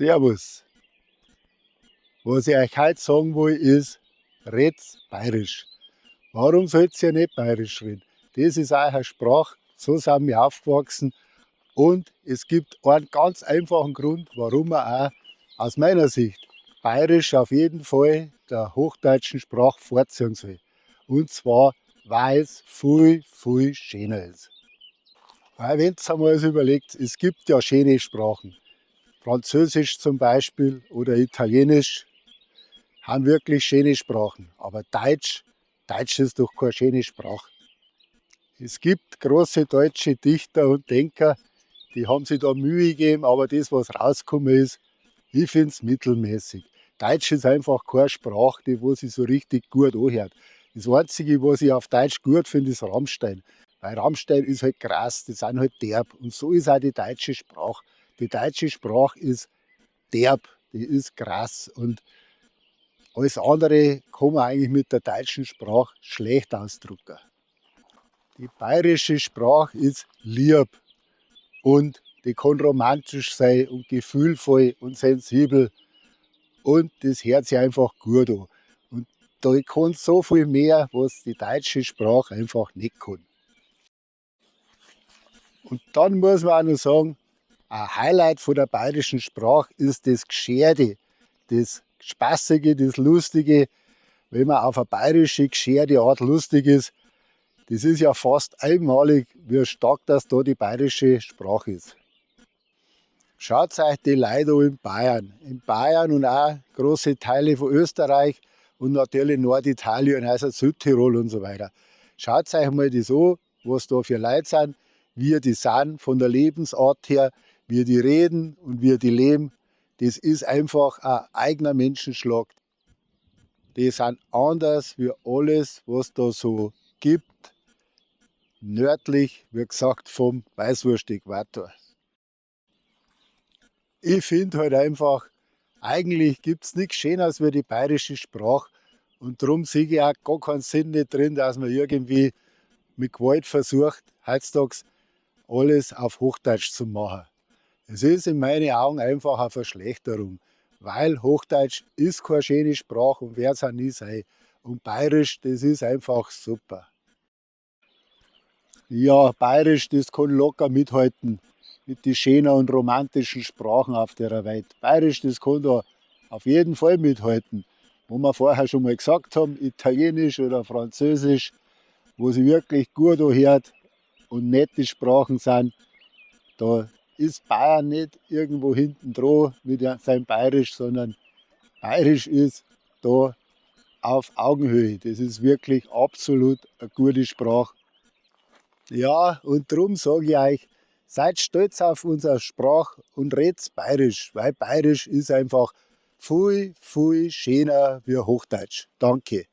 Servus. Was ich euch heute sagen will, ist, red's bayerisch. Warum sollt ihr nicht bayerisch reden? Das ist eure Sprache, so sind wir aufgewachsen. Und es gibt einen ganz einfachen Grund, warum man auch aus meiner Sicht bayerisch auf jeden Fall der hochdeutschen Sprache vorziehen soll. Und zwar, weil es viel, viel schöner ist. Weil, wenn ihr einmal so überlegt, es gibt ja schöne Sprachen. Französisch zum Beispiel oder Italienisch haben wirklich schöne Sprachen. Aber Deutsch, Deutsch ist doch keine schöne Sprache. Es gibt große deutsche Dichter und Denker, die haben sich da Mühe gegeben, aber das, was rausgekommen ist, ich finde es mittelmäßig. Deutsch ist einfach keine Sprache, die wo sich so richtig gut anhört. Das Einzige, was ich auf Deutsch gut finde, ist Rammstein. Weil Rammstein ist halt krass, die sind halt derb. Und so ist auch die deutsche Sprache. Die deutsche Sprache ist derb, die ist krass. Und alles andere kann man eigentlich mit der deutschen Sprache schlecht ausdrücken. Die bayerische Sprache ist lieb und die kann romantisch sein und gefühlvoll und sensibel und das hört sich einfach gut an. Und da kann so viel mehr, was die deutsche Sprache einfach nicht kann. Und dann muss man auch noch sagen, ein Highlight von der bayerischen Sprache ist das Gscherte, das Spaßige, das Lustige. Wenn man auf eine bayerische, gscherte Art lustig ist, das ist ja fast einmalig, wie stark das da die bayerische Sprache ist. Schaut euch die Leute an in Bayern. In Bayern und auch große Teile von Österreich und natürlich Norditalien, also Südtirol und so weiter. Schaut euch mal das an, was da für Leute sind, wie die sind von der Lebensart her, wie die reden und wie die leben. Das ist einfach ein eigener Menschenschlag. Die sind anders wie alles, was da so gibt. Nördlich, wie gesagt, vom Weißwurst-Äquator. Ich finde halt einfach, eigentlich gibt es nichts Schöneres wie die bayerische Sprache. Und darum sehe ich auch gar keinen Sinn nicht drin, dass man irgendwie mit Gewalt versucht, heutzutage alles auf Hochdeutsch zu machen. Es ist in meinen Augen einfach eine Verschlechterung, weil Hochdeutsch ist keine schöne Sprache und wird es auch nie sein. Und Bayerisch, das ist einfach super. Ja, Bayerisch, das kann locker mithalten mit den schönen und romantischen Sprachen auf der Welt. Bayerisch, das kann da auf jeden Fall mithalten. Wo wir vorher schon mal gesagt haben, Italienisch oder Französisch, wo sie wirklich gut anhört und nette Sprachen sind, da ist Bayern nicht irgendwo hinten dran mit seinem Bayerisch, sondern Bayerisch ist da auf Augenhöhe. Das ist wirklich absolut eine gute Sprache. Ja, und darum sage ich euch, seid stolz auf unsere Sprache und redet Bayerisch, weil Bayerisch ist einfach viel, viel schöner wie Hochdeutsch. Danke.